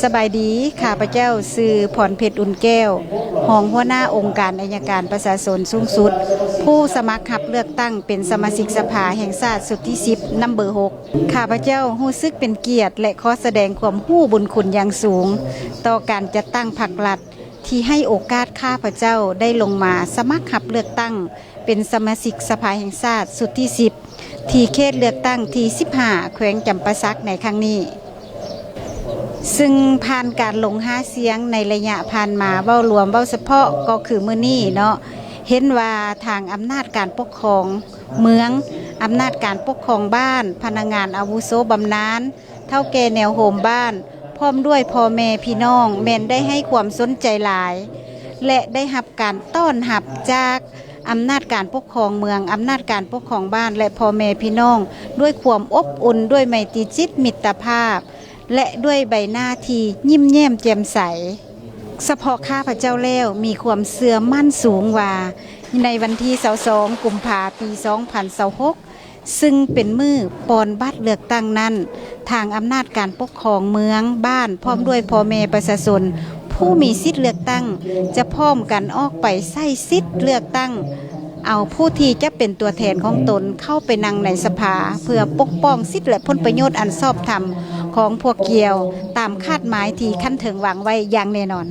ສະບາຍດີ, ຂ້າພະເຈົ້າຊື່ ພອນເພັດ ອຸ່ນແກ້ວ, ຮອງຫົວໜ້າອົງການໄອຍະການປະຊາຊົນສູງສຸດ, ຜູ້ສະໝັກຮັບເລືອກຕັ້ງເປັນສະມາຊິກສະພາແຫ່ງຊາດຊຸດທີສິບ ນຳເບີຫົກ. ຂ້າພະເຈົ້າຮູ້ສຶກເປັນກຽດ ແລະ ຂໍສະແດງຄວາມຮູ້ບຸນຄຸນຢ່າງສູງ ຕໍ່ການຈັດຕັ້ງພັກລັດ ທີ່ໃຫ້ໂອກາດຂ້າພະເຈົ້າໄດ້ລົງມາສະໝັກຮັບເລືອກຕັ້ງເປັນສະມາຊິກສະພາແຫ່ງຊາດຊຸດທີສິບ ທີ່ເຂດເລືອກຕັ້ງທີສິບຫ້າ ແຂວງຈຳປາສັກໃນຄັ້ງນີ້. ຊຶ່ງຜ່ານການລົງຫາສຽງໃນໄລຍະຜ່ານມາ ເວົ້າລວມ ເວົ້າສະເພາະກໍຄືມື້ນີ້ເນາະ, ເຫັນວ່າທາງອຳນາດການປົກຄອງເມືອງ, ອຳນາດການປົກຄອງບ້ານ, ພະນັກງານອາວຸໂສບຳນານ, ເຖົ້າແກ່ແນວໂຮມບ້ານ ພ້ອມດ້ວຍພໍ່ແມ່ພີ່ນ້ອງ ແມ່ນໄດ້ໃຫ້ຄວາມສົນໃຈຫຼາຍ ແລະ ໄດ້ຮັບການຕ້ອນຮັບຈາກອຳນາດການປົກຄອງເມືອງ, ອຳນາດການປົກຄອງບ້ານ ແລະ ພໍ່ແມ່ພີ່ນ້ອງ ດ້ວຍຄວາມອົບອຸ່ນ, ດ້ວຍໄມຕີຈິດມິດຕະພາບ ແລະ ດ້ວຍໃບໜ້າທີ່ຍິ້ມແຍ້ມແຈ່ມໃສ. ສະເພາະຂ້າພະເຈົ້າແລ້ວ ມີຄວາມເຊື່ອໝັ້ນສູງວ່າ ໃນວັນທີຊາວສອງ ກຸມພາ ປີສອງພັນຊາວຫົກ ຊຶ່ງເປັນມື້ປ່ອນບັດເລືອກຕັ້ງນັ້ນ, ທາງອຳນາດການປົກຄອງເມືອງ, ບ້ານ ພ້ອມດ້ວຍພໍ່ແມ່ປະຊາຊົນຜູ້ມີສິດເລືອກຕັ້ງ ຈະພ້ອມກັນອອກໄປໃຊ້ສິດເລືອກຕັ້ງ ເອົາຜູ້ທີ່ຈະເປັນຕົວແທນຂອງຕົນເຂົ້າໄປນັ່ງໃນສະພາ ເພື່ອປົກປ້ອງສິດ ແລະ ຜົນປະໂຫຍດອັນຊອບທຳຂອງພວກກ່ຽວ ຕາມຄາດໝາຍທີ່ຂັ້ນເທິງວາງໄວ້ຢ່າງແນ່ນອນ.